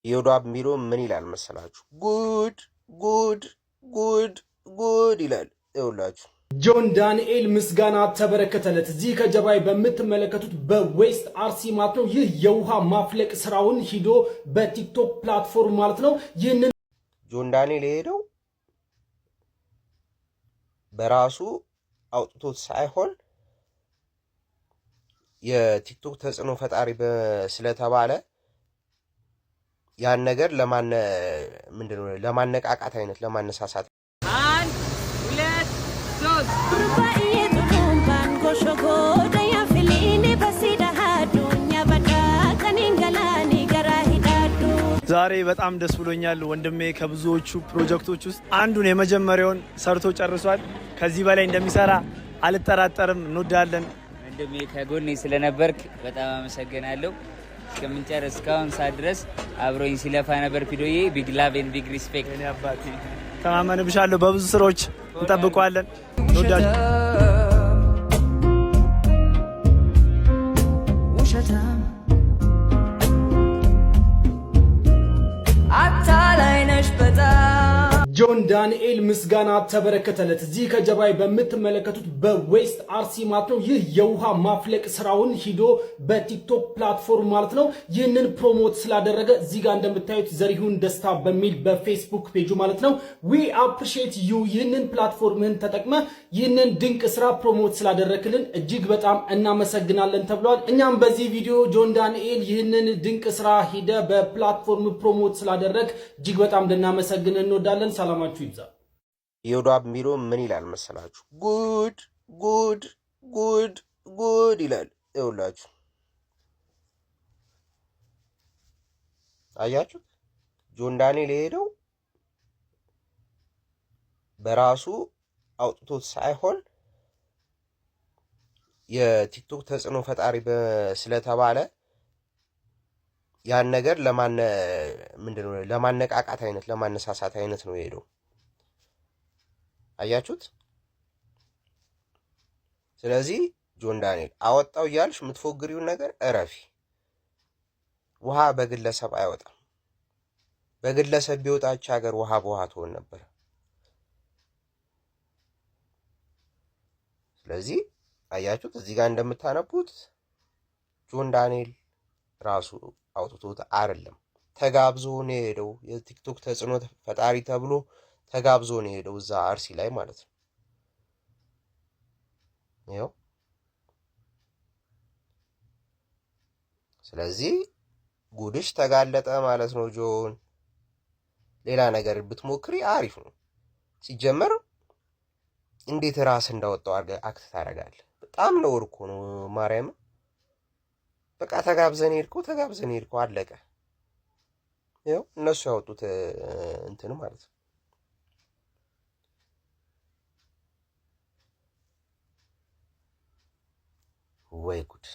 የዮዳብ ሚሎ ምን ይላል መሰላችሁ? ጉድ ጉድ ጉድ ጉድ ይላል። ይኸውላችሁ። ጆን ዳንኤል ምስጋና ተበረከተለት። እዚህ ከጀርባዬ በምትመለከቱት በ West አርሲ ማለት ነው። ይህ የውሃ ማፍለቅ ስራውን ሂዶ በቲክቶክ platform ማለት ነው። ይህንን ጆን ዳንኤል የሄደው በራሱ አውጥቶት ሳይሆን የቲክቶክ ተጽዕኖ ፈጣሪ ስለተባለ ያን ነገር ለማነ ምንድነው ለማነቃቃት አይነት ለማነሳሳት። አንድ፣ ሁለት፣ ሶስት። ዛሬ በጣም ደስ ብሎኛል። ወንድሜ ከብዙዎቹ ፕሮጀክቶች ውስጥ አንዱን የመጀመሪያውን ሰርቶ ጨርሷል። ከዚህ በላይ እንደሚሰራ አልጠራጠርም። እንወዳለን። ወንድሜ፣ ከጎኔ ስለነበርክ በጣም አመሰግናለሁ። እስከምንጨርስ እስካሁን ሰዓት ድረስ አብሮኝ ሲለፋ ነበር። ፊዶዬ፣ big love and big respect። የኔ አባት፣ ተማመንብሻለሁ። በብዙ ስራዎች እንጠብቀዋለን። እንወዳለን። ውሸታም፣ አታላይ ነሽ በጣም። ጆን ዳንኤል ምስጋና ተበረከተለት። እዚህ ከጀርባዬ በምትመለከቱት በ West አርሲ ማለት ነው። ይህ የውሃ ማፍለቅ ስራውን ሂዶ በቲክቶክ platform ማለት ነው። ይህንን promote ስላደረገ እዚህ ጋር እንደምታዩት ዘሪሁን ደስታ በሚል በፌስቡክ ፔጁ ማለት ነው፣ "We appreciate you፣ ይህንን platform ህን ተጠቅመህ ይህንን ድንቅ ስራ promote ስላደረክልን እጅግ በጣም እናመሰግናለን" ተብሏል። እኛም በዚህ ቪዲዮ ጆን ዳንኤል ይህንን ድንቅ ስራ ሂደህ በ platform promote ስላደረግክ እጅግ በጣም ልናመሰግን እንወዳለን። ሰላማችሁ ይብዛ። የዮዳብ ሚሎ ምን ይላል መሰላችሁ? ጉድ ጉድ ጉድ ጉድ ይላል። ይኸውላችሁ፣ አያችሁት? ጆን ዳንኤል የሄደው በራሱ አውጥቶት ሳይሆን የቲክቶክ ተጽዕኖ ፈጣሪ ስለተባለ ያን ነገር ለማነ ምንድነው ለማነቃቃት አይነት ለማነሳሳት አይነት ነው የሄደው። አያችሁት? ስለዚህ ጆን ዳንኤል አወጣው እያልሽ የምትፎግሪውን ነገር እረፊ። ውሃ በግለሰብ አይወጣም። በግለሰብ ቢወጣች ሀገር ውሃ በውሃ ትሆን ነበር። ስለዚህ አያችሁት፣ እዚህ ጋር እንደምታነቡት ጆን ዳንኤል ራሱ አውጥቶት አይደለም፣ ተጋብዞ ነው የሄደው። የቲክቶክ ተጽዕኖ ፈጣሪ ተብሎ ተጋብዞ ነው የሄደው እዛ አርሲ ላይ ማለት ነው። ይኸው፣ ስለዚህ ጉድሽ ተጋለጠ ማለት ነው ጆን። ሌላ ነገር ብትሞክሪ አሪፍ ነው። ሲጀመር እንዴት ራስ እንዳወጣው አድርገህ act ታደርጋለህ? በጣም ነውር እኮ ነው። ማርያምን፣ በቃ ተጋብዘን ሄድከው፣ ተጋብዘን ሄድከው፣ አለቀ። ይኸው እነሱ ያወጡት እንትን ማለት ነው። ወይ ጉድ!